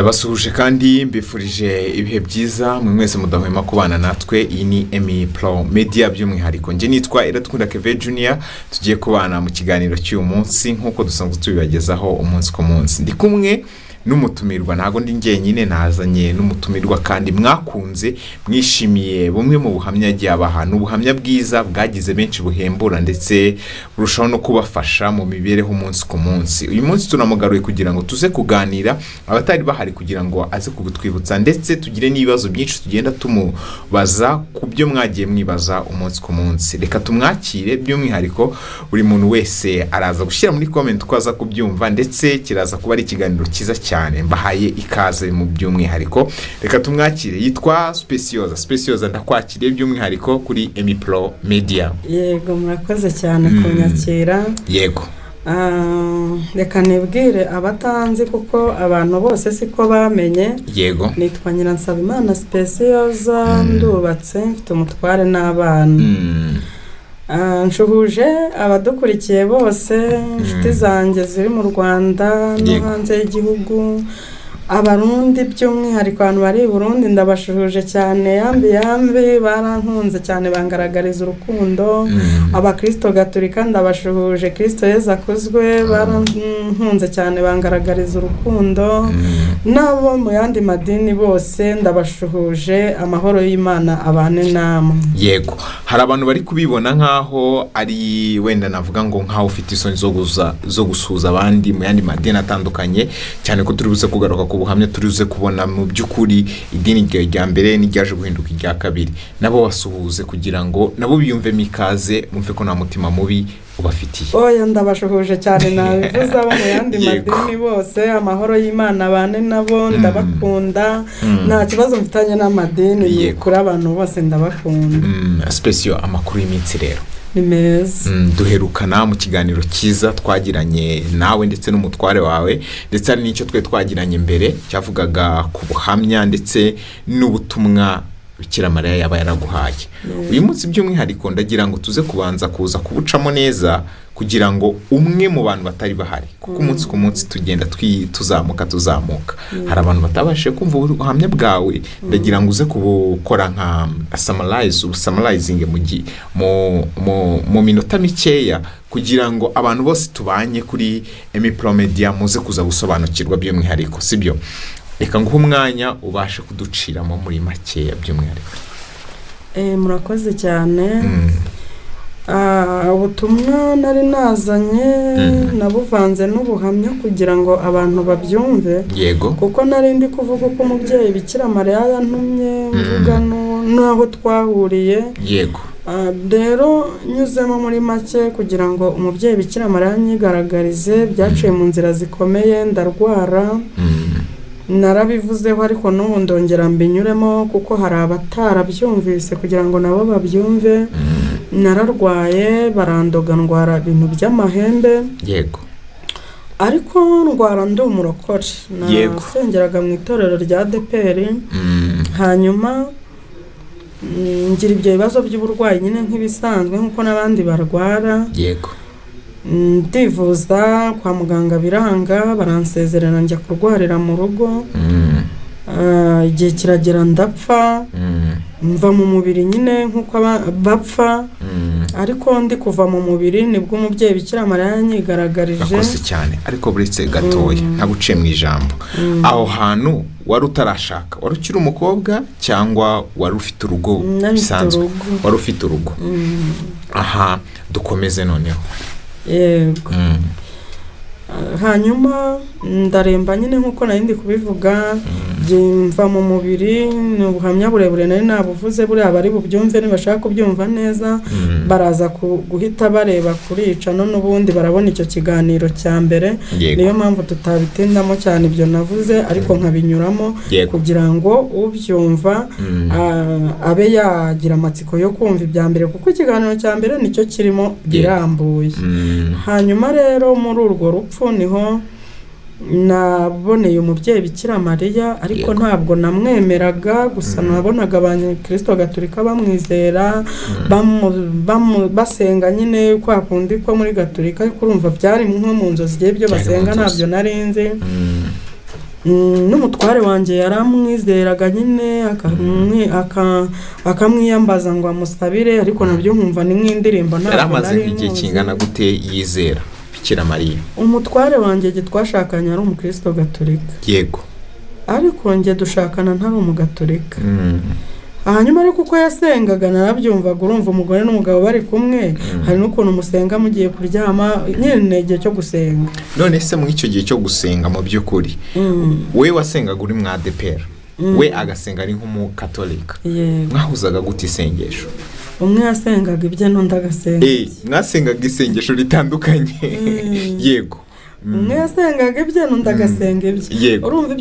Ndabasuhuje kandi mbifurije ibihe byiza mwe mwese mudahwema kubana natwe. Iyi ni Emi Pro Media, by'umwihariko njye nitwa Iradukunda Keve Junior. Tugiye kubana mu kiganiro cy'uyu munsi nk'uko dusanzwe tubibagezaho umunsi ku munsi. Ndi kumwe n'umutumirwa, ntabwo ndi njyenyine, nazanye n'umutumirwa kandi mwakunze, mwishimiye bumwe mu buhamya yagiye abaha. Ni ubuhamya bwiza bwagize benshi buhembura ndetse burushaho no kubafasha mu mibereho umunsi ku munsi. Uyu munsi tunamugaruye kugira ngo tuze kuganira, abatari bahari kugira ngo aze kubutwibutsa, ndetse tugire n'ibibazo byinshi tugenda tumubaza ku byo mwagiye mwibaza umunsi ku munsi. Reka tumwakire. By'umwihariko buri muntu wese araza gushyira muri comment uko aza kubyumva, ndetse kiraza kuba ari ikiganiro cyiza cyane. Mbahaye ikaze. Mu by'umwihariko reka tumwakire, yitwa Specioza. Specioza, ndakwakiriye by'umwihariko kuri Emi Pro Media. Yego, murakoze cyane kunyakira. Reka nibwire abatanzi, kuko abantu bose siko bamenye. Nitwa Nyiransabimana Specioza, ndubatse, mfite umutware n'abana. Nshuhuje abadukurikiye bose, inshuti zanjye ziri mu Rwanda no hanze y'igihugu, Abarundi, by'umwihariko abantu bari i Burundi ndabashuhuje cyane. Yambi yambi, barankunze cyane, bangaragariza urukundo. Abakirisito gatolika ndabashuhuje, Kirisito Yezu akuzwe. Barankunze cyane, bangaragariza urukundo. N'abo mu yandi madini bose ndabashuhuje, amahoro y'Imana abane namwe. Yego, hari abantu bari kubibona nk'aho ari wenda navuga ngo nk'aho ufite isoni zo gusuhuza abandi mu yandi madini atandukanye, cyane ko turi buze kugaruka ku buhamya, turi buze kubona mu by'ukuri idini ryawe rya mbere n'iryaje guhinduka irya kabiri. Nabo basuhuze kugira ngo nabo biyumvemo ikaze, bumve ko nta mutima mubi ubafitiye. Oya, ndabashuhuje cyane, nabivuze, abo mu yandi madini bose, amahoro y'Imana abane nabo. Ndabakunda, nta kibazo mfitanye n'amadini, ni kuri abantu bose ndabakunda. Special, amakuru y'iminsi rero? Ni meza. Duherukana mu kiganiro cyiza twagiranye nawe ndetse n'umutware wawe, ndetse hari n'icyo twe twagiranye mbere cyavugaga ku buhamya ndetse n'ubutumwa Bikira Mariya yaba yaraguhaye. Uyu munsi by'umwihariko ndagira ngo tuze kubanza kuza kubucamo neza kugira ngo umwe mu bantu batari bahari, kuko umunsi ku munsi tugenda tuzamuka tuzamuka, hari abantu batabashije kumva ubuhamya bwawe. Ndagira ngo uze kubukora nka summarize, ubusummarizinge mu minota mikeya kugira ngo abantu bose tubanye kuri Emi Pro Media muze kuza gusobanukirwa by'umwihariko, sibyo? Reka nguhe umwanya ubashe kuduciramo muri makeya by'umwihariko. Murakoze cyane. Ubutumwa nari nazanye nabuvanze n'ubuhamya kugira ngo abantu babyumve, kuko nari ndi kuvuga uko umubyeyi Bikira Mariya yantumye, mvuga n'aho twahuriye. Rero nyuzemo muri make kugira ngo umubyeyi Bikira Mariya anyigaragarize, byaciye mu nzira zikomeye, ndarwara. Narabivuzeho, ariko n'ubu ndongera mbinyuremo kuko hari abatarabyumvise, kugira ngo nabo babyumve. Nararwaye, barandoga, ndwara ibintu by'amahembe. Ariko ndwara ndi umurokore. Nasengeraga mu itorero rya ADEPR. Hanyuma ngira ibyo bibazo by'uburwayi nyine nk'ibisanzwe, nk'uko n'abandi barwara. Ndivuza kwa muganga biranga, baransezerera, njya kurwarira mu rugo. Igihe kiragera ndapfa, mva mu mubiri nyine nk'uko bapfa. Ariko ndi kuva mu mubiri nibwo umubyeyi Bikira Mariya yanyigaragarije. Urakoze cyane, ariko buretse gatoya, ntaguciye mu ijambo. Aho hantu wari utarashaka, wari ukiri umukobwa cyangwa wari ufite urugo? Nari mfite Bisanzwe. urugo. Wari ufite urugo. Aha, dukomeze noneho. Yego. Hanyuma ndaremba nyine nk'uko nari ndi kubivuga, mva mu mubiri. Ni ubuhamya burebure nari nabuvuze, buriya bari bubyumve nibashaka kubyumva neza baraza guhita bareba kurica no n'ubundi barabona icyo kiganiro cya mbere. Niyo mpamvu tutabitindamo cyane ibyo navuze, ariko nkabinyuramo kugira ngo ubyumva abe yagira amatsiko yo kumva ibya mbere, kuko ikiganiro cya mbere nicyo kirimo birambuye. Hanyuma rero muri urwo rupfu niho naboneye umubyeyi Bikira Mariya, ariko ntabwo namwemeraga gusa. Nabonaga Abakristo Gatolika bamwizera, basenga nyine kwa kundi ko muri Gatolika, ariko urumva byari nko mu nzozi, igihe ibyo Byari mu basenga nzozi. ntabyo nari nzi. N'umutware wanjye yaramwizeraga nyine, akamwiyambaza ngo amusabire, ariko nabyo nkumva ni nk'indirimbo, Yari ntabwo amaze nari nk'igihe muzi. kingana gute yizera Bikira Mariya? Umutware wanjye igihe twashakanye ari umukristo gatolika, ariko njye dushakana ntari umugatolika. Hanyuma ariko uko yasengaga narabyumvaga. Urumva, umugore n'umugabo bari kumwe, hari n'ukuntu musenga mugiye kuryama nyine, igihe cyo gusenga. None se muri icyo gihe cyo gusenga, mu by'ukuri we wasengaga uri mu ADEPR, we agasenga ari nk'umukatolika, Yego. mwahuzaga gute isengesho? Umwe yasengaga ibye n'undi agasenga. Mwasengaga isengesho ritandukanye, yego. Umwe yasengaga ibye n'undi agasenga ibye. Urumva,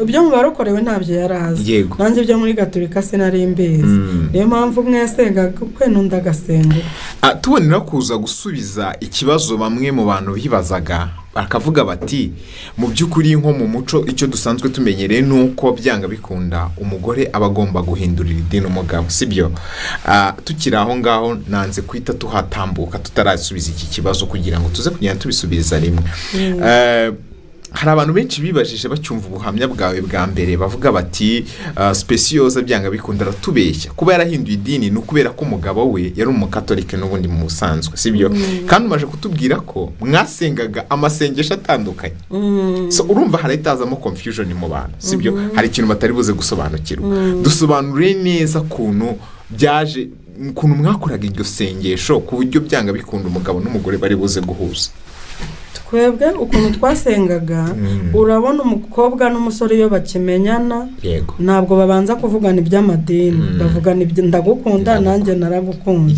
ibyo mu barokorewe ntabyo yari azi. Nanjye ibyo muri gatolika sinari mbizi. Niyo mpamvu umwe yasengaga ukwe n'undi agasenga ukwe. Tubonera kuza gusubiza ikibazo bamwe mu bantu bibazaga, bakavuga bati: mu by'ukuri, nko mu muco, icyo dusanzwe tumenyereye ni uko byanga bikunda umugore aba agomba guhindurira idini umugabo, sibyo? Tukiri aho ngaho, nanze guhita tuhatambuka tutarasubiza iki kibazo, kugira ngo tuze kugenda tubisubiriza rimwe. Hari abantu benshi bibajije bacyumva ubuhamya bwawe bwa mbere, bavuga bati: "Specioza byanga bikunda aratubeshya. Kuba yarahinduye idini ni ukubera ko umugabo we yari umukatolike n'ubundi mu busanzwe," sibyo? Kandi umaze kutubwira ko mwasengaga amasengesho atandukanye. So urumva harahita hazamo confusion mu bantu, sibyo? Hari ikintu batari buze gusobanukirwa. Dusobanure neza ukuntu byaje, ukuntu mwakoraga iryo sengesho ku buryo byanga bikunda umugabo n'umugore bari buze guhuza. Twebwe ukuntu twasengaga, urabona, umukobwa n'umusore iyo bakimenyana, ntabwo babanza kuvugana iby'amadini. Bavugana ibyo ndagukunda, Ndagukunda. nanjye naragukunda.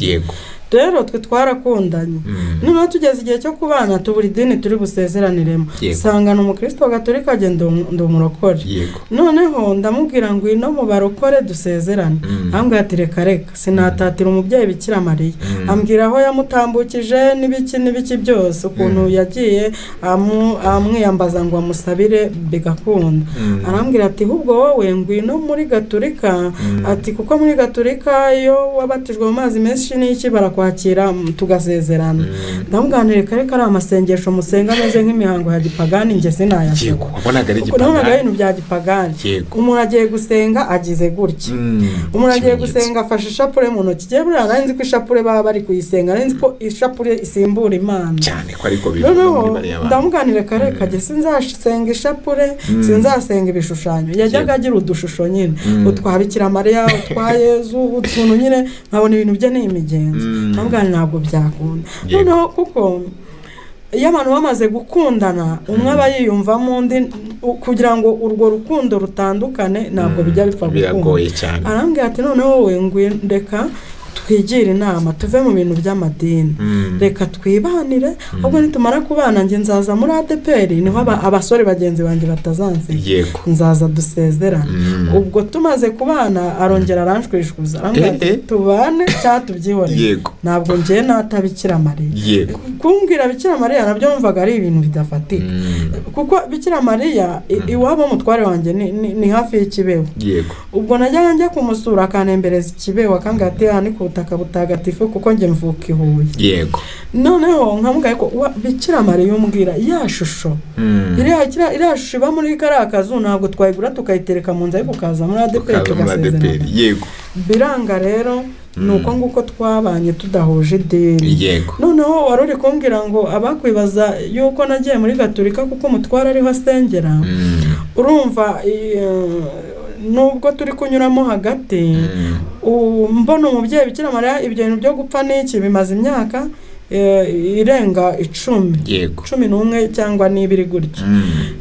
Rero twe twarakundanye, noneho tugeze igihe cyo kubana, tubura idini turi busezeraniremo. Sangana umukristo gatolika, agenda ndi umurokore. Noneho ndamubwira ngo ino mu barokore dusezerane. Ambwira ati: "Reka reka, sinatatira umubyeyi Bikira Mariya." Ambwira aho yamutambukije n'ibiki n'ibiki byose, ukuntu yagiye amwiyambaza ngo amusabire bigakunda. Arambwira ati: "Ahubwo wowe ngwino muri gatolika," ati "kuko muri gatolika iyo wabatijwe mu mazi menshi n'iki barakwakira, tugasezerana." Ndamubwira nti: "Reka reka, ari amasengesho musenga ameze nk'imihango ya gipagani, njye sinayashobora." Wabonaga ari Kuko nabonaga gipagani. ibintu bya gipagani. Umuntu agiye gusenga agize gutya, umuntu agiye Ikimenyetso. gusenga afashe ishapure mu ntoki. Njyewe buriya nari nzi ko ishapure baba bari kuyisenga, nari nzi ko ishapure isimbura Imana. Cyane ko ariko bivuga Noneho muri bariya bantu. ndamuganira: "Kare kajye sinzasenga ishapure, sinzasenga ibishushanyo." Yajyaga agira udushusho nyine, utwa Bikira Mariya, utwa Yezu, utuntu nyine, nkabona ibintu bye ni imigenzo. Ndamubwira ntabwo byakunda. Noneho kuko iyo abantu bamaze gukundana, umwe aba yiyumvamo undi, kugira ngo urwo rukundo rutandukane ntabwo bijya bipfa gukunda. Biragoye cyane. Arambwira ati: "Noneho wowe ngwino, reka twigire inama, tuve mu bintu by'amadini, reka twibanire. Ahubwo nitumara kubana, njye nzaza muri ADEPR, niho abasore bagenzi banjye batazansiga, nzaza dusezerane." Ubwo tumaze kubana, arongera aranshwishwiza, arambwira ati: "Tubane cyangwa tubyihorere, ntabwo ngiye nata Bikira Mariya." Kumbwira Bikira Mariya nabyo numvaga ari ibintu bidafatika, kuko Bikira Mariya iwabo umutware wanjye ni hafi y'ikibeho. Ubwo najyaga njya kumusura, akantembereza ikibeho, akambwira ati: "Aha ni ku butaka butagatifu," kuko njye mvuka i Huye. Noneho nkamubwira ko Bikira Mariya umbwira, ya shusho, iriya shusho iba muri kariya kazu, ntabwo twayigura tukayitereka mu nzu, ariko ukaza muri ADEPR Ukaza muri tugasezerana. ADEPR, yego. Biranga. Rero ni uko nguko twabanye tudahuje idini. Noneho wari uri kumbwira ngo abakwibaza yuko nagiye muri gatolika kuko umutware ariho asengera. Urumva, nubwo turi kunyuramo hagati, mbona umubyeyi Bikira Mariya, ibyo bintu byo gupfa n'iki bimaze imyaka irenga 10, 11 cyangwa n'ibiri gutyo.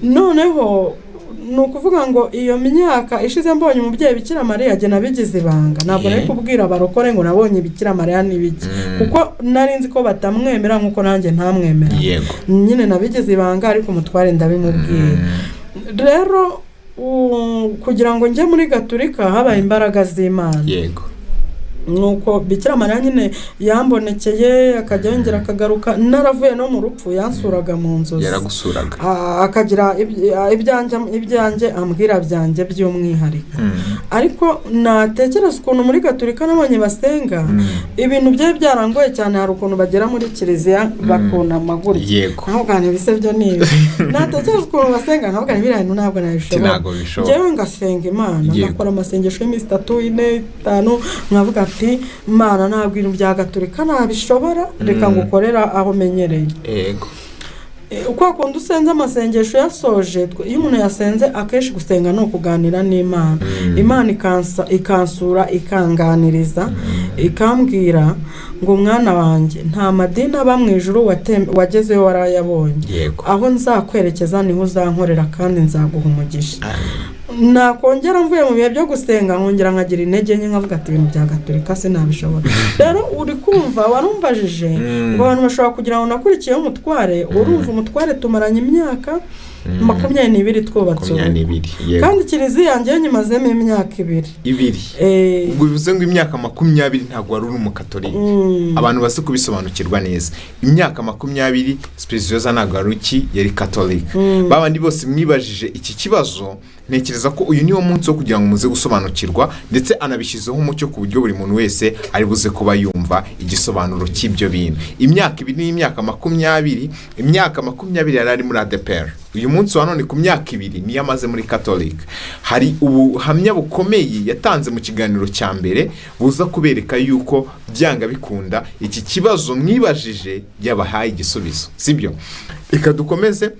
Noneho ni ukuvuga ngo iyo myaka ishize mbonye umubyeyi Bikira Mariya, jye nabigize ibanga. Ntabwo nari kubwira abarokore ngo nabonye Bikira Mariya n'ibiki, kuko nari nzi ko batamwemera nk'uko nanjye ntamwemera. Nyine nabigize ibanga, ariko umutware ndabimubwira. Rero kugira ngo njye muri gaturika habaye imbaraga z'Imana. Nuko Bikira Mariya nyine yambonekeye, akajya yongera akagaruka. Naravuye no mu rupfu, yansuraga mu nzozi. Yaragusuraga. Akagira ibyanjye ambwira byanjye by'umwihariko. Ariko natekereza ukuntu muri Gaturika nabonye basenga, ibintu byari byarangoye cyane. Hari ukuntu bagera muri kiliziya bakunama gutya, nkavuga nti: "Ibise byo ni ibi?" Natekereza ukuntu basenga, nkavuga nti: "Biriya bintu ntabwo nabishobora." Ntabwo bishoboka. Njyewe ngasenga Imana, ngakora amasengesho y'iminsi 3, 4, 5, nkavuga ati: "Mana, ntabwo ibintu bya Gaturika nabishobora, reka ngukorera aho menyereye." Uko kundi usenze amasengesho yasoje, iyo umuntu yasenze, akenshi gusenga ni ukuganira n'Imana. Imana ikansura, ikanganiriza, ikambwira ngo: "Mwana wanjye, nta madini aba mu ijuru, wagezeyo warayabonye. Aho nzakwerekeza niho uzankorera kandi nzaguha umugisha." Nakongera mvuye mu bihe byo gusenga, nkongera nkagira intege nke, nkavuga ati: "Ibintu bya Gaturika sinabishobora." Rero uri kumva warumbajije ngo abantu bashobora kugira ngo nakurikiyeho umutware. Urumva, umutware tumaranye imyaka 22 twubatse makumyabiri urugo. n'ibiri, yego. Kandi kiliziya yanjye nyimazemo imyaka 2. 2. Ubwo bivuze ngo imyaka 20 ntabwo wari uri umukatolika. Abantu bazi kubisobanukirwa neza, imyaka 20 Specioza ntabwo wari uki yari katolika. Babandi bose mwibajije iki kibazo, ntekereza ko uyu niwo munsi wo kugira ngo muze gusobanukirwa, ndetse anabishyizeho umucyo ku buryo buri muntu wese ari buze kuba yumva igisobanuro cy'ibyo bintu. Imyaka 2 n'imyaka 20. Imyaka 20 yari ari muri ADEPR. Uyu munsi wa none ku myaka 2 niyo amaze muri katolika. Hari ubuhamya bukomeye yatanze mu kiganiro cya mbere buza kubereka yuko byanga bikunda iki kibazo mwibajije yabahaye igisubizo, sibyo? Reka dukomeze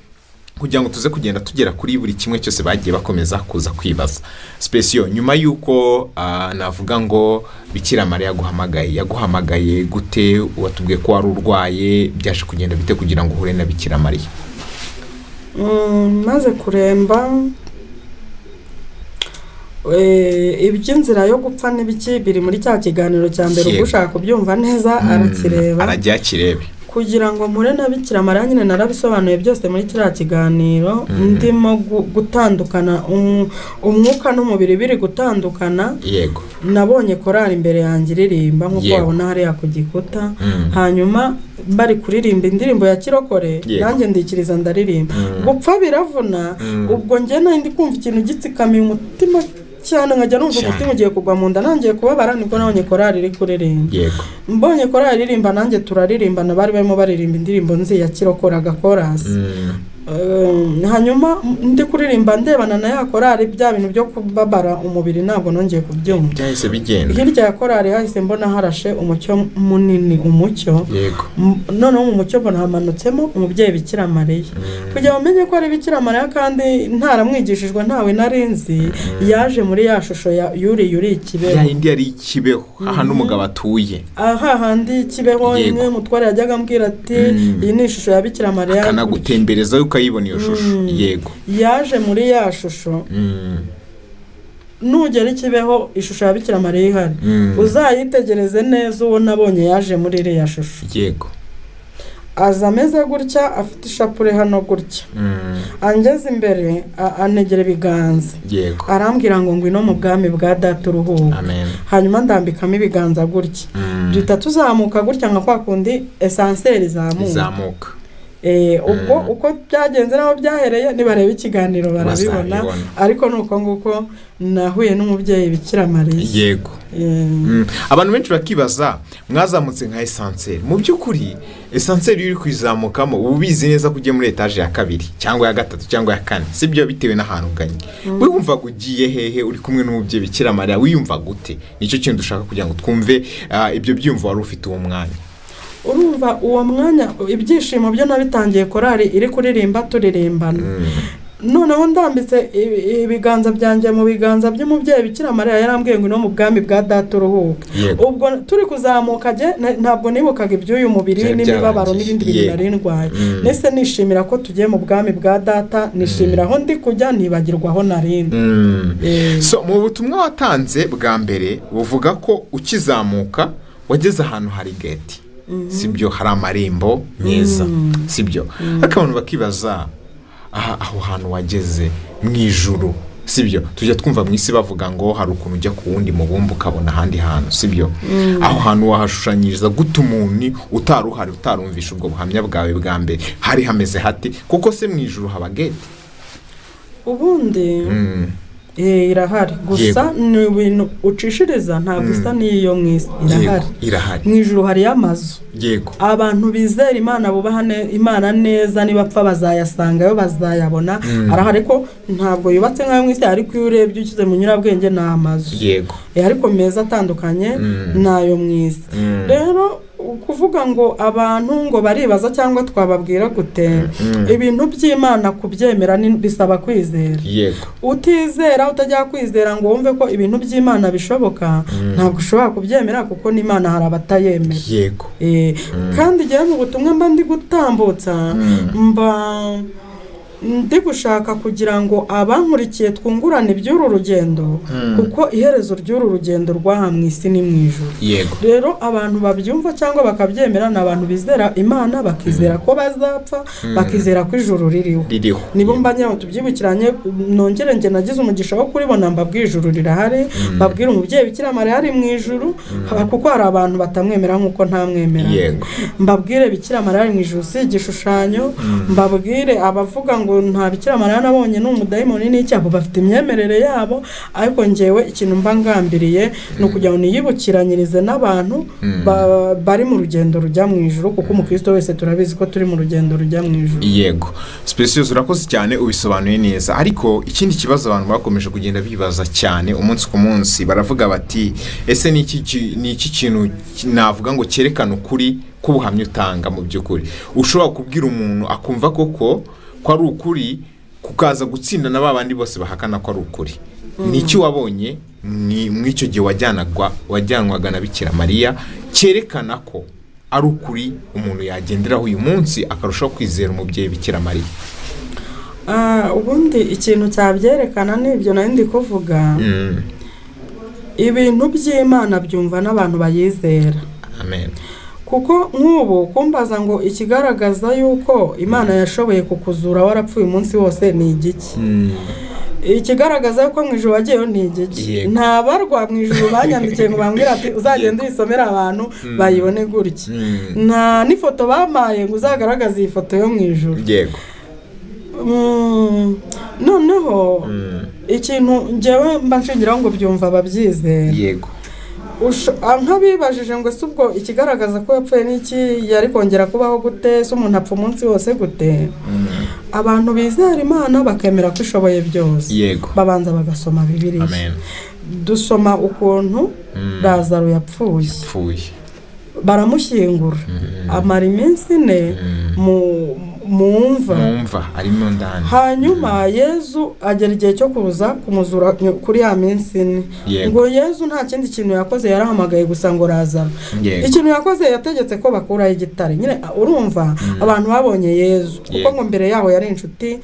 kugira ngo tuze kugenda tugera kuri buri kimwe cyose bagiye bakomeza kuza kwibaza. Specio, nyuma y'uko navuga ngo Bikira Mariya yaguhamagaye, yaguhamagaye gute? Watubwiye ko wari urwaye, byaje kugenda bite kugira ngo uhure na Bikira Mariya? Maze kuremba, iby'inzira yo gupfa n'ibiki biri muri cya kiganiro cya mbere. Ubwo ushaka kubyumva neza arakireba. Arajya akirebe. Kugira ngo mpure na Bikira Mariya nyine, narabisobanuye byose muri kiriya kiganiro. Ndimo gutandukana, umwuka n'umubiri biri gutandukana, nabonye korari imbere yanjye iririmba nk'uko wabona hariya ku gikuta. Hanyuma bari kuririmba indirimbo ya kirokore, nanjye ndikiriza ndaririmba. Gupfa biravuna. Ubwo njye nari ndi kumva ikintu gitsikamiye umutima cyane, nkajya numva umutima ugiye kugwa mu nda, nangiye kubabara. Nibwo nabonye korari iri kuririmba. Mbonye korari iririmba, nanjye turaririmbana. Bari barimo baririmba indirimbo nzi ya kirokore, agakorasi. Hanyuma ndi kuririmba ndebana na ya korari, bya bintu byo kubabara umubiri ntabwo nongeye kubyumva. Byahise bigenda. Hirya ya korari hahise mbona harashe umucyo munini, umucyo. Noneho mu mucyo mbona hamanutsemo umubyeyi Bikira Mariya. Kugira ngo umenye ko ari Bikira Mariya kandi ntaramwigishijwe, ntawe nari nzi, yaje muri ya shusho ya yuriye uri Ikibeho. Ya yindi yari Ikibeho, ahantu umugabo atuye. Aha handi Kibeho. Imwe mutware yajyaga ambwira ati: "Iyi ni ishusho ya Bikira Mariya." Akanagutembereza ukayibona iyo shusho, yego. Yaje muri ya shusho. Nugera Ikibeho, ishusho ya Bikira Mariya ihari, uzayitegereze neza. Uwo nabonye yaje muri iriya shusho. Aza ameze gutya, afite ishapure hano gutya. Angeze imbere, anegera ibiganza, arambwira ngo: "Ngwino mu bwami bwa data uruhuka." Amen. Hanyuma ndambikamo ibiganza gutya, duhita tuzamuka gutya nka kwa kundi ascenseur izamuka. Izamuka. Ubwo uko byagenze n'aho byahereye, nibareba ikiganiro barabibona. Bazabibona. Ariko ni uko nguko nahuye n'umubyeyi Bikira Mariya. Abantu benshi bakibaza: mwazamutse nka ascenseur? Mu by'ukuri ascenseur iyo uri kuyizamukamo, uba ubizi neza ko ugiye muri etaje ya kabiri cyangwa ya gatatu cyangwa ya kane, sibyo? Bitewe n'ahantu uganye. Wiyumvaga ugiye hehe uri kumwe n'umubyeyi Bikira Mariya? Wiyumva gute? Nicyo kintu dushaka kugira ngo twumve, ibyo byiyumvo wari ufite uwo mwanya. Urumva, uwo mwanya ibyishimo byo nabitangiye korari iri kuririmba, turirimbana. Noneho ndambitse ibiganza byanjye mu biganza by'umubyeyi Bikira Mariya, yarambwiye ngo: "No mu bwami bwa data uruhuke." Ubwo turi kuzamuka, jye ntabwo nibukaga iby'uyu mubiri Byari n'imibabaro byarangiye. n'ibindi bintu nari ndwaye. Nese nishimira ko tugiye mu bwami bwa data, nishimira aho ndi kujya, nibagirwa aho narindi. So mu butumwa watanze bwa mbere buvuga ko ukizamuka wageze ahantu hari gate, sibyo? Hari amarembo meza, sibyo? Ariko abantu bakibaza aha, aho hantu wageze mu ijuru. Sibyo? Tujya twumva mu isi bavuga ngo hari ukuntu ujya ku wundi mubumbe ukabona ahandi hantu, sibyo? Aho hantu wahashushanyiriza gute umuntu utari uhari, utarumvisha ubwo buhamya bwawe bwa mbere? Hari hameze hati? Kuko se mu ijuru haba gate? Ubundi irahari, gusa ni ibintu ucishiriza, ntabwo isa n'iyo mu isi, irahari. Yego, irahari. Mu ijuru hariyo amazu. Abantu bizera Imana, bubaha Imana neza, nibapfa bazayasangayo, bazayabona. Arahari, ariko ntabwo yubatse nk'ayo mu isi. Ariko iyo urebye ushyize mu nyurabwenge, ni amazu. Ariko meza, atandukanye n'ayo mu isi. Rero kuvuga ngo abantu ngo baribaza cyangwa twababwira gute, ibintu by'Imana kubyemera bisaba kwizera. Utizera, utajya kwizera ngo wumve ko ibintu by'Imana bishoboka, ntabwo ushobora kubyemera, kuko n'Imana hari abatayemera. Kandi igihe mu butumwa mba ndi gutambutsa, mba ndi gushaka kugira ngo abankurikiye twungurane iby'uru rugendo, kuko iherezo ry'uru rugendo rw'aha mu isi ni mu ijuru. Rero abantu babyumva cyangwa bakabyemera ni abantu bizera Imana, bakizera ko bazapfa, bakizera ko ijuru ririho. Ririho. Nibo mba nyawo tubyibukiranye. Nongere, njye nagize umugisha wo kuribona, mbabwira ijuru rirahari, mbabwira umubyeyi Bikira Mariya ari mu ijuru, kuko hari abantu batamwemera nk'uko ntamwemera. Mbabwire Bikira Mariya ari mu ijuru, si igishushanyo. Mbabwire abavuga ngo nta Bikira Mariya nabonye, ni umudayimoni n'iki, abo bafite imyemerere yabo. Ariko ngewe ikintu mba ngambiriye ni ukugira ngo niyibukiranyirize n'abantu bari mu rugendo rujya mu ijuru, kuko umukristo wese turabizi ko turi mu rugendo rujya mu ijuru. Yego, Speciose, urakoze cyane, ubisobanuye neza. Ariko ikindi kibazo abantu bakomeje kugenda bibaza cyane umunsi ku munsi, baravuga bati: "Ese ni iki kintu navuga ngo cyerekana ukuri k'ubuhamya utanga?" Mu by'ukuri ushobora kubwira umuntu akumva koko ko ari ukuri, kukaza gutsinda na ba bandi bose bahakana ko ari ukuri. Ni iki wabonye mw'icyo gihe wajyanwaga na Bikira Mariya cyerekana ko ari ukuri, umuntu yagenderaho uyu munsi akarushaho kwizera umubyeyi Bikira Mariya? Ubundi ikintu cyabyerekana ni ibyo nari ndi kuvuga. Ibintu by'Imana byumva n'abantu bayizera. Amen. Kuko nk'ubu kumbaza ngo ikigaragaza yuko Imana yashoboye kukuzura warapfuye umunsi wose ni igiki, ikigaragaza yuko mu ijuru wagiyeyo ni igiki? Ntabarwa mu ijuru banyandikiye ngo bambwire ati: "Uzagende uyisomere abantu bayibone gutya." Nta n'ifoto bampaye ngo uzagaragaze iyi foto yo mu ijuru. Noneho ikintu ngewe mba nshingiraho ngo byumva ababyizera. Nk'abibajije ngo ese ubwo ikigaragaza ko yapfuye n'iki, yari kongera kubaho gute se, umuntu apfa umunsi wose gute? Abantu bizera Imana bakemera ko ishoboye byose, babanza bagasoma Bibiliya. Amen. Dusoma ukuntu Lazaro yapfuye, Pfuye. baramushyingura, amara iminsi 4 mu mva. Mwumva arimo ndani. Hanyuma Yezu agera igihe cyo kuza kumuzura kuri ya minsi 4. Ngo Yezu nta kindi kintu yakoze, yarahamagaye gusa ngo: "Lazaro." Ikintu yakoze, yategetse ko bakuraho igitare nyine. Urumva abantu babonye Yezu, kuko ngo mbere yaho yari inshuti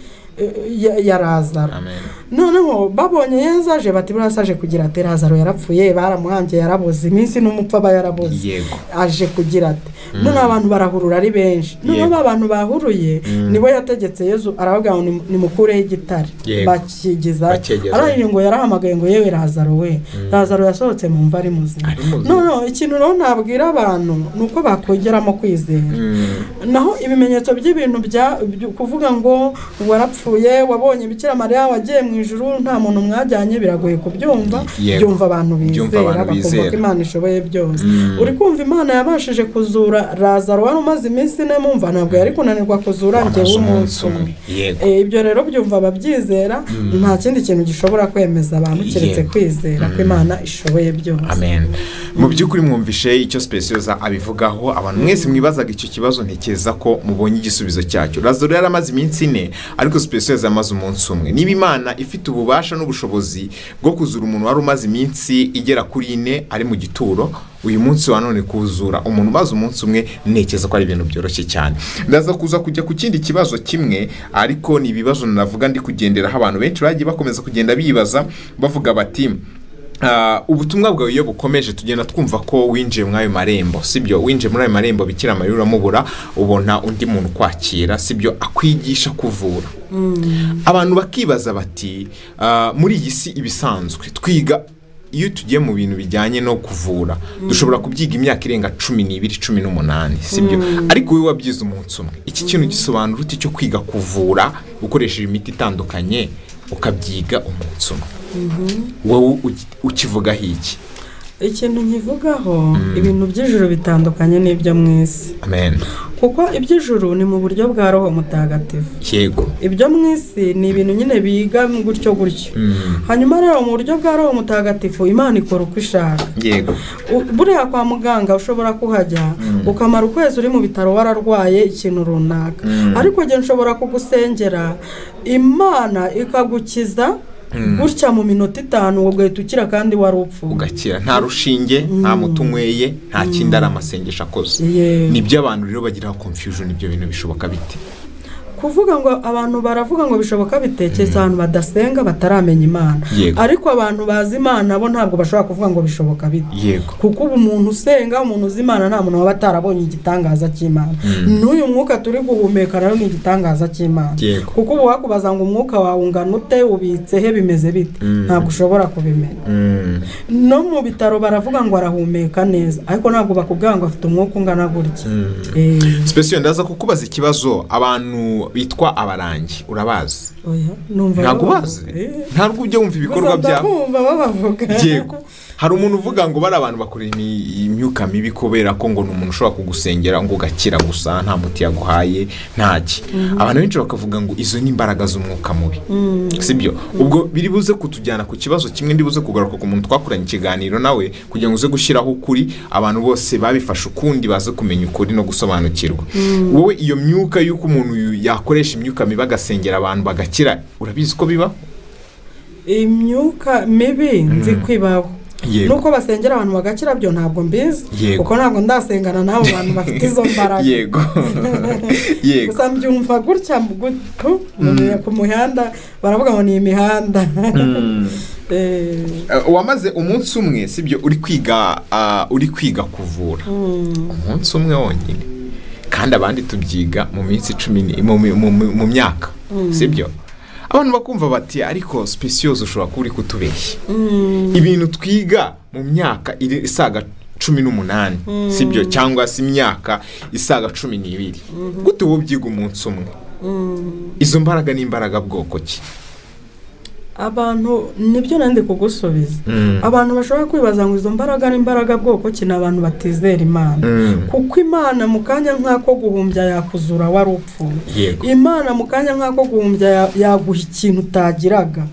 ya Lazaro. Amen. Noneho babonye Yezu aje, bati: "Buriya se aje kugira ati Lazaro yarapfuye, baramuhambye, yaraboze, iminsi n'umupfu aba yaraboze, aje kugira ate?" Noneho abantu barahurura ari benshi. Noneho ba bantu bahuruye, nibo yategetse Yezu, arababwira ngo: "Nimukureho igitare." Bakigiza. Bacyegeza. Arangije ngo yarahamagaye ngo: "Yewe Lazaro we." Lazaro yasohotse mu mva ari muzima. Ari muzima. Noneho ikintu rero nabwira abantu ni uko bakongeramo kwizera. Naho ibimenyetso by'ibintu kuvuga ngo warapfuye, wabonye Bikira Mariya, wagiye mu ijuru, nta muntu mwajyanye, biragoye kubyumva. Byumva abantu Byumva bizera, abantu bakumva bizera. ko Imana ishoboye byose. Uri kumva, Imana yabashije kuzura Lazaro wari umaze iminsi 4 mumva, ntabwo yari kunanirwa kuzura Wamaze njyewe umunsi umunsi umwe. umwe. Ibyo rero byumva ababyizera. Nta kindi kintu gishobora kwemeza abantu keretse kwizera ko Imana ishoboye byose. Amen. Mu by'ukuri mwumvishe icyo Specioza abivugaho. Abantu mwese mwibazaga icyo kibazo, ntekereza ko mubonye igisubizo cyacyo. Lazaro yari amaze iminsi 4, ariko Specioza yamaze umunsi umwe. Niba Imana ifite ububasha n'ubushobozi bwo kuzura umuntu wari umaze iminsi igera kuri 4 ari mu gituro, uyu munsi wa none kuzura umuntu umaze umunsi umwe, ntekereza ko ari ibintu byoroshye cyane. Ndaza kuza kujya ku kindi kibazo kimwe, ariko ni ibibazo navuga ndi kugenderaho abantu benshi bagiye bakomeza kugenda bibaza, bavuga bati Ubutumwa bwawe iyo bukomeje, tugenda twumva ko winjiye muri ayo marembo, sibyo? Winjiye muri ayo marembo, Bikira Mariya uramubura, ubona undi muntu ukwakira, sibyo? Akwigisha kuvura. Abantu bakibaza bati: "Muri iyi si ibisanzwe twiga, iyo tugiye mu bintu bijyanye no kuvura, dushobora kubyiga imyaka irenga 12, 18, sibyo? Ariko wowe wabyize umunsi umwe." Iki kintu gisobanura ute, cyo kwiga kuvura ukoresheje imiti itandukanye, ukabyiga umunsi umwe? Wowe ukivugaho iki? Ikintu nkivugaho, ibintu by'ijuru bitandukanye n'ibyo mu isi. Amen. Kuko iby'ijuru ni mu buryo bwa Roho Mutagatifu. Ibyo mu isi ni ibintu nyine biga gutyo gutyo. Hanyuma rero, mu buryo bwa Roho Mutagatifu, Imana ikora uko ishaka. Buriya kwa muganga ushobora kuhajya ukamara ukwezi uri mu bitaro wararwaye ikintu runaka, ariko njye nshobora kugusengera, Imana ikagukiza gutya mu minota 5, ugahita ukira kandi wari upfuye. Ugakira nta rushinge, nta muti unyweye, nta kindi, ari amasengesho akoze. Nibyo abantu rero bagira confusion: ibyo bintu bishoboka bite? Kuvuga ngo abantu baravuga ngo bishoboka, bitekeza abantu badasenga, bataramenya Imana. Ariko abantu bazi Imana bo ntabwo bashobora kuvuga ngo bishoboka bite, kuko ubu umuntu usenga, umuntu uzi Imana, nta muntu waba atarabonye igitangaza cy'Imana. N'uyu mwuka turi guhumeka nayo ni igitangaza cy'Imana. Kuko ubu wakubaza ngo umwuka wawe ungana ute, ubitse he, bimeze bite, ntabwo ushobora kubimenya. No mu bitaro baravuga ngo arahumeka neza, ariko ntabwo bakubwira ngo afite umwuka ungana gutya. Special, ndaza kukubaza ikibazo. Abantu bitwa abarangi urabazi? Oya, numva Ntabwo babavuga. ubazi? Ntabwo ujya wumva ibikorwa Gusa byabo? ndabumva babavuga. Yego, hari umuntu uvuga ngo bari abantu bakora imyuka mibi, kubera ko ngo ni umuntu ushobora kugusengera ngo ugakira gusa, nta muti yaguhaye, ntaki. Abantu benshi bakavuga ngo izo ni imbaraga z'umwuka mubi, sibyo? Ubwo biri buze kutujyana ku kibazo kimwe, ndi buze kugaruka ku muntu twakoranye ikiganiro nawe, kugira ngo uze gushyiraho ukuri, abantu bose babifashe ukundi baze kumenya ukuri no gusobanukirwa. Wowe, iyo myuka y'uko umuntu yakoresha imyuka mibi agasengera abantu bagakira, urabizi ko biba? Imyuka mibi nzi ko ibaho. Nuko basengera abantu bagakira byo ntabwo mbizi, kuko ntabwo ndasengana n'abo bantu bafite izo mbaraga. yego yego Gusa mbyumva gutya ku muhanda baravuga ngo ni imihanda. Wamaze umunsi umwe, sibyo, uri kwiga, uri kwiga kuvura umunsi umwe wonyine, kandi abandi tubyiga mu minsi 10 mu myaka, sibyo? Abantu bakumva bati: "Ariko Speciose, ushobora kuba uri kutubeshya. Ibintu twiga mu myaka iri isaga 18, sibyo, cyangwa se imyaka isaga 12, gute wowe ubyiga umunsi umwe? Izo mbaraga ni imbaraga bwoko ki?" Abantu, nibyo nandi kugusubiza, abantu bashobora kwibaza ngo izo mbaraga ni imbaraga bwoko ki, ni abantu batizera Imana. Kuko Imana mu kanya nk'ako guhumbya yakuzura wari upfuye. Imana mu kanya nk'ako guhumbya yaguha ikintu utagiraga.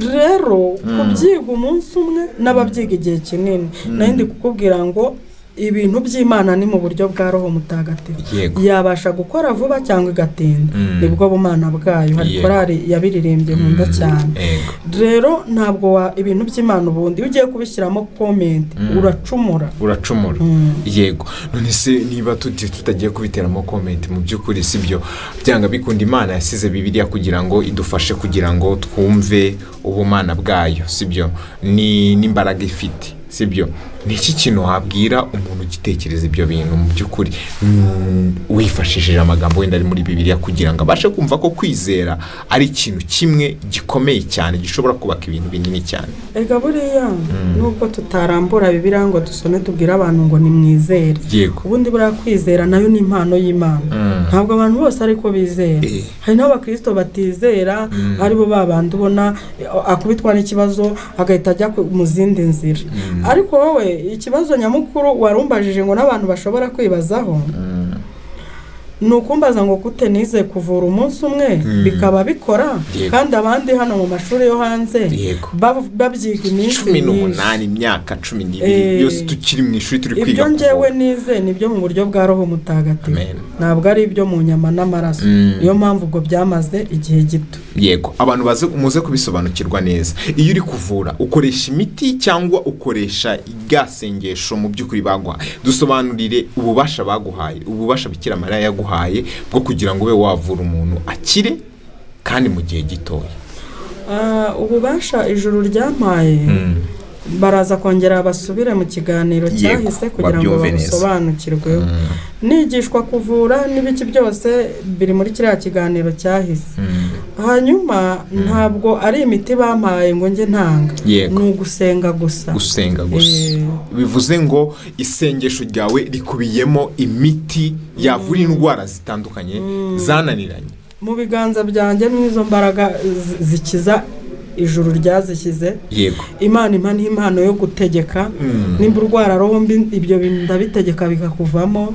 Rero kubyiga umunsi umwe n'ababyiga igihe kinini, nari ndi kukubwira ngo ibintu by'Imana ni mu buryo bwa Roho Mutagatifu. Yabasha gukora vuba cyangwa igatinda. Nibwo bumana bwayo. Hari korali yabiririmbye nkunda cyane. Rero ntabwo ibintu by'Imana, ubundi iyo ugiye kubishyiramo comment, uracumura. Uracumura. Yego. None se niba tutagiye kubiteramo comment, mu by'ukuri, si byo, byanga bikunda Imana yasize Bibiliya kugira ngo idufashe, kugira ngo twumve ubumana bwayo, si byo, ni n'imbaraga ifite, si byo? Ni iki kintu wabwira umuntu ugitekereza ibyo bintu mu by'ukuri, wifashishije amagambo wenda ari muri Bibiliya, kugira ngo abashe kumva ko kwizera ari ikintu kimwe gikomeye cyane gishobora kubaka ibintu binini cyane? Ega buriya nubwo tutarambura Bibiliya ngo dusome, tubwire abantu ngo nimwizere, ubundi buriya kwizera nayo ni impano y'Imana. Ntabwo abantu bose ariko bizera. Hari n'abakirisito batizera, aribo ba bandi ubona akubitwa n'ikibazo agahita ajya mu zindi nzira. Ariko wowe, ikibazo nyamukuru warumbajije ngo n'abantu bashobora kwibazaho, ni ukumbaza ngo gute nize kuvura umunsi umwe bikaba bikora, kandi abandi hano mu mashuri yo hanze babyiga iminsi cumi myinshi. n'umunani, imyaka 12 yose tukiri mu ishuri turi kwiga Ibyo njyewe kuvura. nize ni ibyo mu buryo bwa Roho Mutagatifu. Amen. Ntabwo ari ibyo mu nyama n'amaraso. Niyo mpamvu ubwo byamaze igihe gito. Yego, abantu baze muze kubisobanukirwa neza. Iyo uri kuvura, ukoresha imiti cyangwa ukoresha rya sengesho mu by'ukuri baguhaye? Dusobanurire ububasha baguhaye, ububasha Bikira Mariya yaguhaye bwo kugira ngo ube wavura umuntu akire, kandi mu gihe gitoya. Ububasha ijuru ryampaye. Baraza kongera basubire mu kiganiro cyahise kugira ngo babyumve neza. babusobanukirweho. Nigishwa kuvura n'ibiki byose biri muri kiriya kiganiro cyahise. Hanyuma ntabwo ari imiti bampaye ngo njye ntanga, ni ugusenga gusa. Gusenga gusa. Bivuze ngo isengesho ryawe rikubiyemo imiti yavura indwara zitandukanye zananiranye. Mu biganza byanjye n'izo mbaraga zikiza, ijuru ryazishyize. Imana impa n'impano yo gutegeka. Nimba urwara roho mbi, ibyo bintu ndabitegeka bikakuvamo.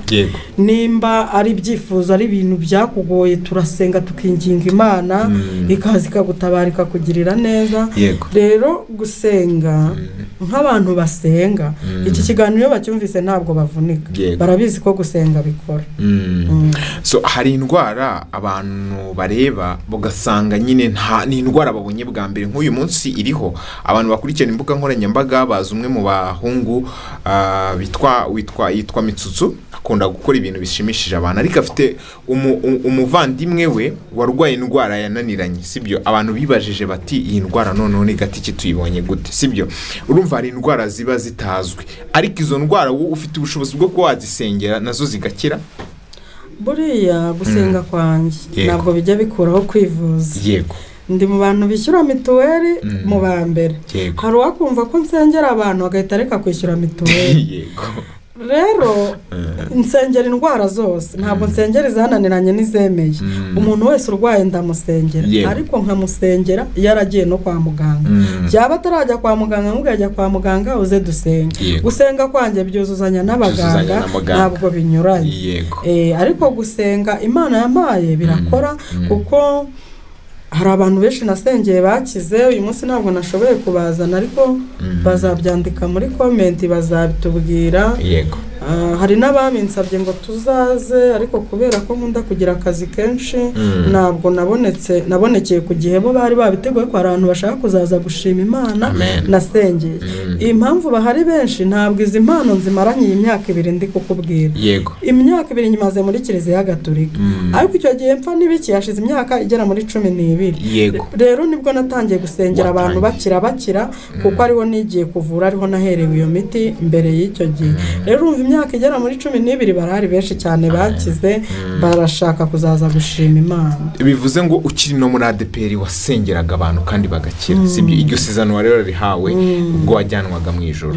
Nimba ari ibyifuzo, ari ibintu byakugoye, turasenga tukinginga Imana, ikaza ikagutabara, ikakugirira neza. Rero gusenga, nk'abantu basenga, iki kiganiro iyo bacyumvise ntabwo bavunika. Barabizi ko gusenga bikora. So hari indwara abantu bareba ugasanga nyine nta ni indwara babonye bwa mbere. Nk'uyu munsi iriho abantu bakurikirana imbuga nkoranyambaga bazi umwe mu bahungu bitwa witwa yitwa Mitsutsu, akunda gukora ibintu bishimishije abantu, ariko afite umuvandimwe we warwaye indwara yananiranye, sibyo? Abantu bibajije bati: "Iyi ndwara noneho ni gati ki? Tuyibonye gute?" Sibyo? Urumva hari indwara ziba zitazwi, ariko izo ndwara wowe ufite ubushobozi bwo kuba wazisengera nazo zigakira. Buriya gusenga kwanjye ntabwo bijya bikuraho kwivuza. Ndi mu bantu bishyura mituweli mu ba mbere. Hari uwakumva ko nsengera abantu agahita areka kwishyura mituweli. Rero nsengera indwara zose, ntabwo nsengera izananiranye n'izemeye. Umuntu wese urwaye ndamusengera, ariko nkamusengera yaragiye no kwa muganga. Byaba atarajya kwa muganga, nk'ubwo kwa muganga uze dusenge. Gusenga kwanjye byuzuzanya n'abaganga, Byuzuzanya na muganga. ntabwo binyuranye. Ariko gusenga Imana yampaye birakora, kuko hari abantu benshi nasengeye bakize. Uyu munsi ntabwo nashoboye kubazana, ariko bazabyandika muri comment, bazabitubwira. Hari n'ababinsabye ngo tuzaze, ariko kubera ko nkunda kugira akazi kenshi, ntabwo nabonetse, nabonekeye ku gihe bo bari babiteguye, ko hari abantu bashaka kuzaza gushima Imana Amen. nasengeye. Impamvu bahari benshi, ntabwo izi mpano nzimaranye iyi myaka 2 ndi kukubwira. Imyaka 2 nyimaze muri Kiliziya Gatolika, ariko icyo gihe mpfa n'ibiki hashize imyaka igera muri 12. Rero nibwo natangiye gusengera abantu Watangiye. bakira bakira, kuko ariho nigiye kuvura, ariho naherewe iyo miti mbere y'icyo gihe. Rero urumva imyaka igera muri 12, barahari benshi cyane bakize, barashaka kuzaza gushima Imana. Bivuze ngo ukiri no muri ADEPR wasengeraga abantu kandi bagakira, sibyo? Iryo sezerano wari wararihawe ubwo wajyanwaga mu ijoro.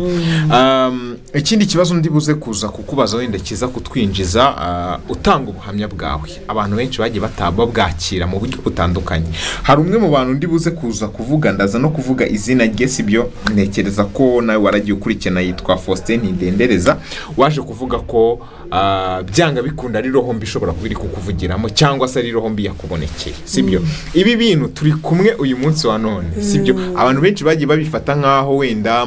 Ikindi kibazo ndi buze kuza kukubaza wenda kiza kutwinjiza, utanga ubuhamya bwawe, abantu benshi bagiye babwakira mu buryo butandukanye. Hari umwe mu bantu ndi buze kuza kuvuga, ndaza no kuvuga izina rye, sibyo? Ntekereza ko nawe waragiye ukurikirana, yitwa Faustin Ntidendereza, waje kuvuga ko byanga bikunda ari roho mbi ishobora kuba iri kukuvugiramo, cyangwa se ari roho mbi yakubonekeye, sibyo? Ibi bintu turi kumwe uyu munsi wa none, sibyo? Abantu benshi bagiye babifata nk'aho wenda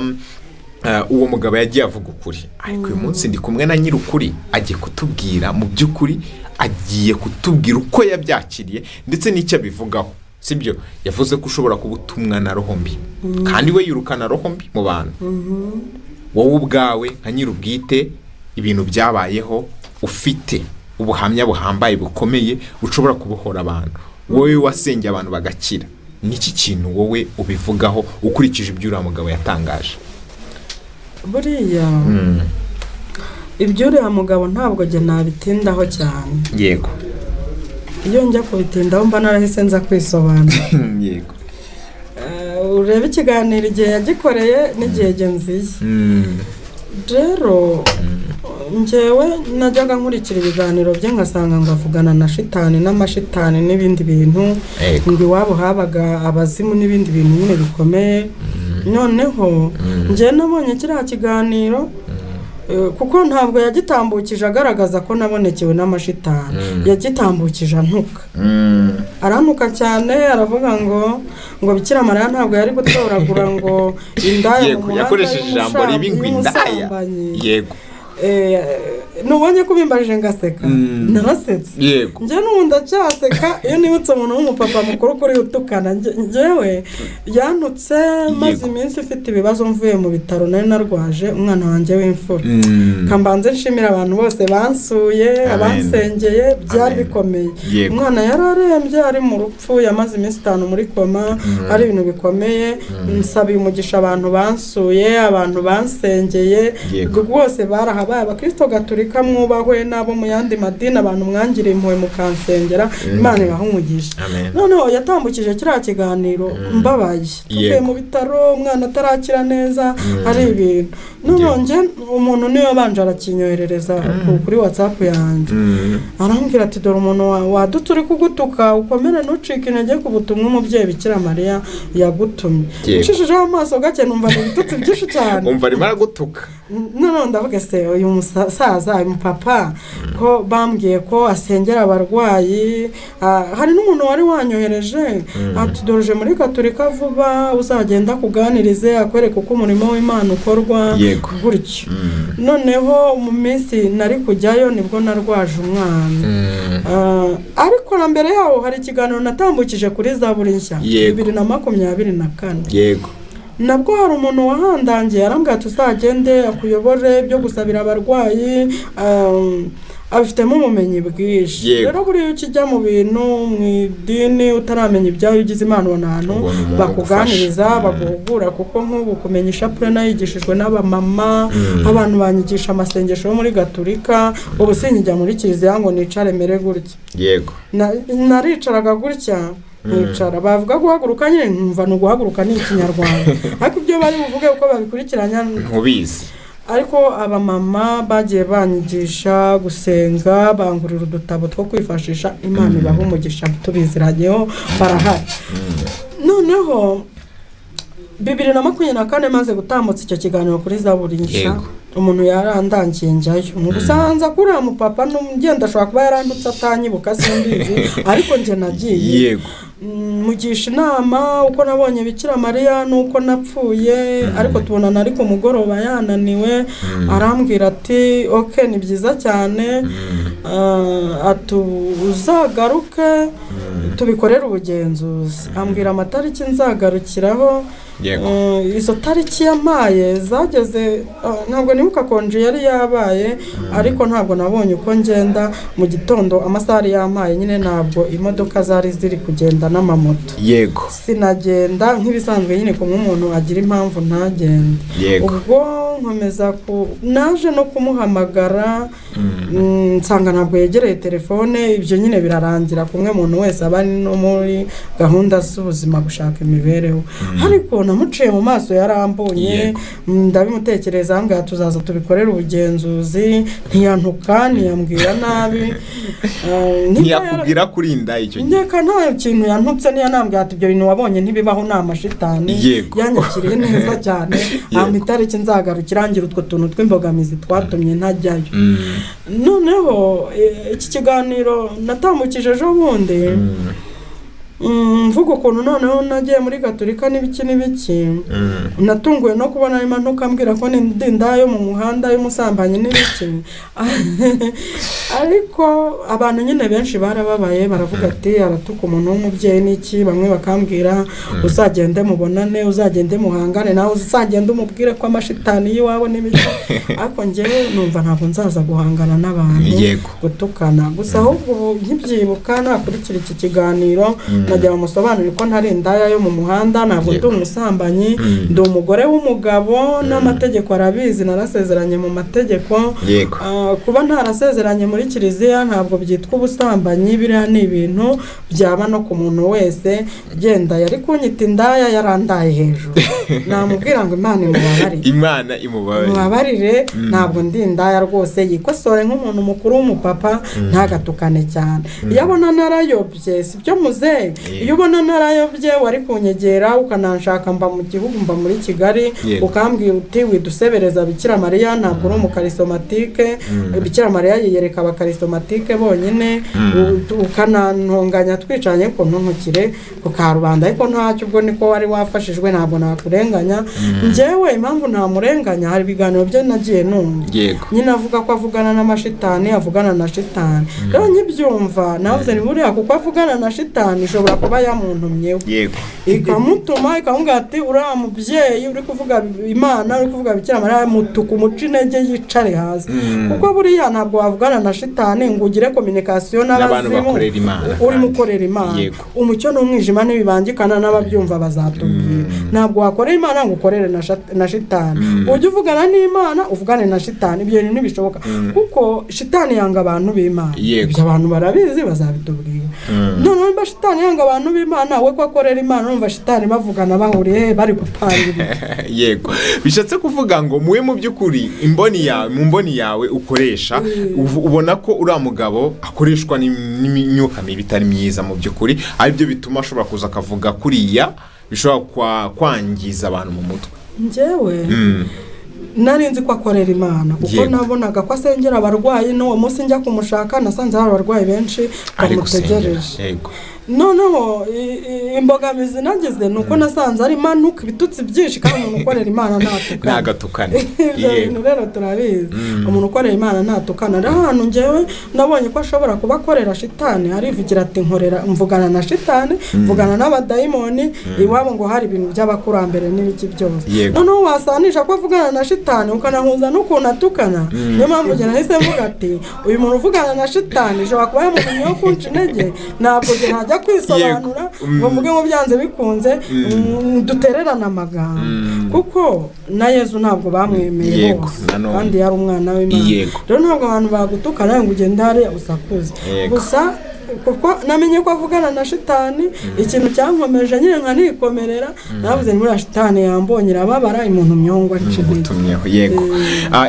uwo mugabo yagiye avuga ukuri, ariko uyu munsi ndi kumwe na nyir'ukuri, agiye kutubwira mu by'ukuri, agiye kutubwira uko yabyakiriye ndetse n'icyo abivugaho, sibyo? Yavuze ko ushobora kuba utumwa na roho mbi, kandi we yirukana roho mbi mu bantu. Wowe ubwawe nka nyir'ubwite, ibintu byabayeho, ufite ubuhamya buhambaye bukomeye ushobora kubohora abantu, wowe wasengeye abantu bagakira, niki kintu wowe ubivugaho ukurikije ibyo uriya mugabo yatangaje? Buriya ibyo uriya mugabo ntabwo njye nabitindaho cyane. Iyo njya kubitindaho mba narahise nza kwisobanura. Urebe ikiganiro igihe yagikoreye n'igihe njye nziye. Rero njyewe najyaga nkurikira ibiganiro bye, ngasanga ngo avugana na shitani n'amashitani n'ibindi bintu, ngo iwabo habaga abazimu n'ibindi bintu nyine bikomeye. Noneho njyewe nabonye kiriya kiganiro, kuko ntabwo yagitambukije agaragaza ko nabonekewe n'amashitani, yagitambukije antuka, arantuka cyane, aravuga ngo Bikira Mariya ntabwo yari gutoragura ngo indaya mu muhanda Yakoresheje ijambo ribi ngo indaya. y'umusambanyi. Nubonye ko ubimbajije ngaseka, narasetse. Njye n'ubu ndacyaseka iyo nibutse umuntu w'umupapa mukuru kuri utukana. Njyewe yantutse maze iminsi ifite ibibazo, mvuye mu bitaro, nari narwaje umwana wanjye w'imfura. Kambanze nshimira abantu bose bansuye, Amen. abansengeye, byari Amen. bikomeye. Umwana yari arembye, ari mu rupfu, yamaze iminsi 5 muri koma, ari ibintu bikomeye. Nsabiye umugisha abantu bansuye, abantu bansengeye, rwose barahabaye. Abakristo gatolika mwubahwe, n'abo mu yandi madini, abantu mwangiriye impuhwe mukansengera, Imana ibahe umugisha. Amen. Noneho yatambukije kiriya kiganiro mbabaye, tuvuye mu bitaro, umwana atarakira neza, ari ibintu. Noneho njye umuntu niwe wabanje arakinyoherereza kuri WhatsApp yanjye, arambwira ati: "Dore umuntu wadutse uri kugutuka, ukomere, ntucike intege ku butumwa umubyeyi Bikira Mariya yagutumye." Ncishijeho amaso gake numva ni ibitutsi byinshi cyane. Umva arimo aragutuka. Noneho ndavuga: "Se uyu musaza, uyu mupapa, ko bambwiye ko asengera abarwayi?" Hari n'umuntu wari wanyohereje ati: "Dore uje muri Gaturika vuba, uzagenda akuganirize, akwereke uko umurimo w'Imana ukorwa." Gutyo. Noneho mu minsi nari kujyayo nibwo narwaje umwana. Ariko na mbere yaho hari ikiganiro natambukije kuri Zaburi Nshya, 2024. Nabwo hari umuntu wahandangiye, arambwira ati: "Uzagende akuyobore ibyo gusabira abarwayi, abifitemo ubumenyi bwinshi." Rero buriya ukijya mu bintu mu idini utaramenya ibyayo, ugize Imana ubona ahantu Ubona umuntu bakuganiriza, ugufasha. baguhugura, kuko nk'ubu kumenya ishapure nayigishijwe n'abamama, abantu banyigisha amasengesho yo muri Gaturika. Ubu sinkijya muri kiliziya ngo nicare mere gutya. Naricaraga gutya, nkicara, bavuga guhaguruka nyine nkumva ni uguhaguruka, ni Ikinyarwanda, ariko ibyo bari buvuge uko babikurikiranya Ntubizi. Ariko abamama bagiye banyigisha gusenga, bangurira udutabo two kwifashisha. Imana ibaha umugisha, tubiziranyeho, barahari. Noneho 2024 maze gutambutsa icyo kiganiro kuri Zaburi Nshya, umuntu yarandangiye njyayo. Mu gusanza kuri uriya mupapa n'ugenda, ashobora kuba yarandutse atanyibuka, simbizi, ariko njye nagiye mugisha inama uko nabonye Bikira Mariya n'uko napfuye. Ariko tubonana ariko mugoroba yananiwe, arambwira ati: "Ok, ni byiza cyane." Ati: "Uzagaruke tubikorere ubugenzuzi." Ambwira amatariki nzagarukiraho. Izo tariki yampaye zageze, ntabwo nibuka konji yari yabaye, ariko ntabwo nabonye uko ngenda mu gitondo. Amasaha yari yampaye nyine ntabwo imodoka zari ziri kugenda n'amamoto. Sinagenda nk'ibisanzwe nyine, kumwe umuntu agira impamvu ntagende. Ubwo nkomeza ku naje no kumuhamagara, nsanga ntabwo yegereye telefone. Ibyo nyine birarangira, kumwe umuntu wese aba ari no muri gahunda z'ubuzima, gushaka imibereho. Ariko namuciye mu maso, yarambonye. Ndabimutekereza, ambwira: "Tuzaza tubikorere ubugenzuzi." Ntiyantuka, ntiyambwira nabi. Ntiyakubwira kurinda icyo gihe? Nkeka nta kintu yantutse, ntiyanambwira ati: "Ibyo bintu wabonye ntibibaho, ni amashitani." Yanyakiriye neza cyane, ampa itariki nzagarukira, ngira utwo tuntu tw'imbogamizi twatumye ntajyayo. Noneho iki kiganiro natambukije ejo bundi, mvuga ukuntu noneho nagiye muri Gaturika n'ibiki n'ibiki, natunguwe no kubona arimo ntukambwira ko ndi indaya yo mu muhanda, y'umusambanyi n'ibiki. Ariko abantu nyine benshi barababaye, baravuga ati: "Aratuka umuntu w'umubyeyi n'iki?" Bamwe bakambwira: "Uzagende mubonane, uzagende muhangane nawe, uzagende umubwire ko amashitani y'iwabo n'ibiki." Ariko njyewe numva ntabwo nzaza guhangana n'abantu, gutukana gusa. Ahubwo ubu nkibyibuka, nakurikira iki kiganiro, nagira ngo musobanurire ko ntari indaya yo mu muhanda, ntabwo ndi umusambanyi. Ndi umugore w'umugabo n'amategeko arabizi, narasezeranye mu mategeko. Kuba ntarasezeranye muri kiliziya ntabwo byitwa ubusambanyi. Biriya ni ibintu byaba no ku muntu wese. Genda yari kunyita indaya, yarandaye hejuru. Namubwira ngo Imana imubabarire. Imana imubabarire. Mubabarire, ntabwo ndi indaya rwose. Yikosore nk'umuntu mukuru w'umupapa, ntagatukane cyane. Iyo abona narayobye, si byo muzehe? Iyo ubona narayobye wari kunyegera ukananshaka, mba mu gihugu, mba muri Kigali, ukambwira uti: "Widusebereza Bikira Mariya, ntabwo uri umukarisomatike, Bikira Mariya yiyereka abakarisomatike bonyine." Ukanantonganya twicaranye, ko ntuntukire ku karubanda. Ariko ntacyo, ubwo niko wari wafashijwe, ntabwo nakurenganya. namurenganya. Njyewe impamvu ntamurenganya, hari ibiganiro bye nagiye numva, nyine avuga ko avugana n'amashitani, avugana na shitani. Rero nkibyumva navuze ni buriya kuko avugana na shitani, ishobora kuba yamuntumyeho, ikamutuma, ikamubwira ati: "Uriya mubyeyi uri kuvuga Imana, uri kuvuga Bikira Mariya, mutuku umuca intege, yicare hasi." Kuko buriya ntabwo wavugana na shitani ngo ugire communication n'abantu n'abazimu bakorera Imana urimo kandi. Ukorera Imana. Umucyo n'umwijima ntibibangikana, n'ababyumva bazatubwira. Ntabwo wakorera Imana ngo ukorere na shitani. Ujye uvugana n'Imana, uvugane na shitani, ibyo bintu ntibishoboka, kuko shitani yanga abantu b'Imana. Ibyo abantu barabizi, bazabitubwira. Noneho niba shitani yanga abantu b'Imana, we ko akorera Imana, urumva shitani bavugana, bahuriye he, bari gupanga ibiki? Yego, bishatse kuvuga ngo muwe mu by'ukuri imboni yawe, mu mboni yawe ukoresha, ubona ko uriya mugabo akoreshwa n'imyuka mibi itari myiza mu by'ukuri, aribyo bituma ashobora kuza akavuga kuriya, bishobora kwangiza abantu mu mutwe. Njyewe nari nzi ko akorera Imana, kuko nabonaga ko asengera abarwayi. N'uwo munsi njya kumushaka nasanze hari abarwayi benshi ari gusengera. bamutegereje. Noneho imbogamizi nagize ni uko nasanze arimo anuka ibitutsi byinshi, kandi umuntu ukorera Imana ntatukana. Ntagatukane. Ibyo bintu rero turabizi, umuntu ukorera Imana ntatukana. Rero ahantu ngewe nabonye ko ashobora kuba akorera shitani, arivugira ati: "Nkorera, mvugana na shitani, mvugana n'abadayimoni." Iwabo ngo hari ibintu by'abakurambere n'ibiki byose. Noneho wasanisha ko avugana na shitani, ukanahuza n'ukuntu atukana. Niyo mpamvu njye nahise mvuga ati: "Uyu muntu uvugana na shitani ishobora kuba yamutumyeho kunca intege." Ntabwo njye ntajya kwisobanura ngo mvuge ngo byanze bikunze, dutererane amagambo, kuko na Yezu ntabwo bamwemeye bose, kandi yari umwana w'Imana. Rero ntabwo abantu bagutuka nawe ngo ugende hariya usakuze. Gusa kuko namenye ko avugana na shitani, ikintu cyankomeje nyine nkanikomerera, navuze ni buriya shitani yambonye irababara, imuntu myongwa aca intege. Utumyeho, yego.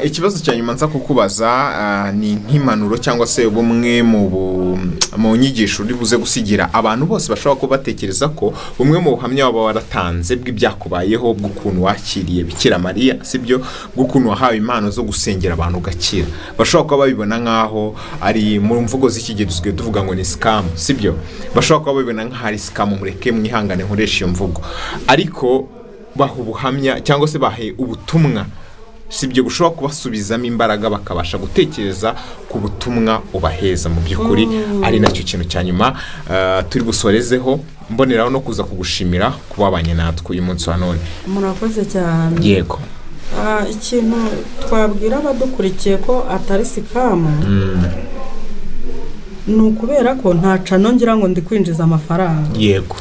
Ikibazo cya nyuma nza kukubaza, ni nk'impanuro cyangwa se bumwe mu nyigisho uri buze gusigira abantu bose bashobora kuba batekereza ko bumwe mu buhamya waba waratanze bw'ibyakubayeho, bw'ukuntu wakiriye Bikira Mariya, sibyo, bw'ukuntu wahawe impano zo gusengera abantu ugakira, bashobora kuba babibona nk'aho ari, mu mvugo z'iki gihe dusigaye tuvuga ngo ni scam, sibyo, bashobora kuba babibona nk'aho ari scam. Mureke mwihangane nkoresha iyo mvugo, ariko baha ubuhamya cyangwa se bahe ubutumwa, sibyo, bushobora kubasubizamo imbaraga bakabasha gutekereza ku butumwa ubaheza mu by'ukuri, ari nacyo kintu cya nyuma turi busorezeho, mboneraho no kuza kugushimira kuba wabanye natwe uyu munsi wa none. Murakoze cyane. Ikintu twabwira abadukurikiye ko atari scam, ni ukubera ko nta channel ngira ngo ndi kwinjiza amafaranga.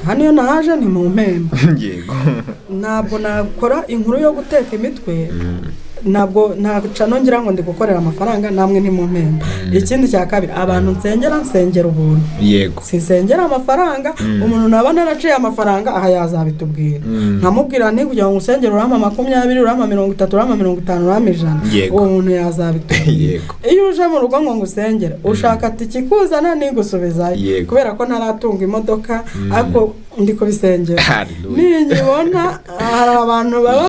Hano iyo nahaje ni mu mpembo. Ntabwo nakora inkuru yo guteka imitwe, ntabwo nta channel ngira ngo ndi gukorera amafaranga, namwe ni mu mpembo. Ikindi cya kabiri, abantu nsengera, nsengera ubuntu, sinsengera amafaranga. Umuntu naba naraciye amafaranga aha yazabitubwira, nkamubwira nti: "Kugira ngo usengere urampa 20, urampa 30, urampa 50, urampa 100." Uwo muntu yazabitubwira. Iyo uje mu rugo ngo ngusengere, ushaka tike ikuzana nigusubizayo, kubera ko ntaratunga imodoka, ariko ndi kubisengera. Hallelujah. Ninyibona hari abantu baba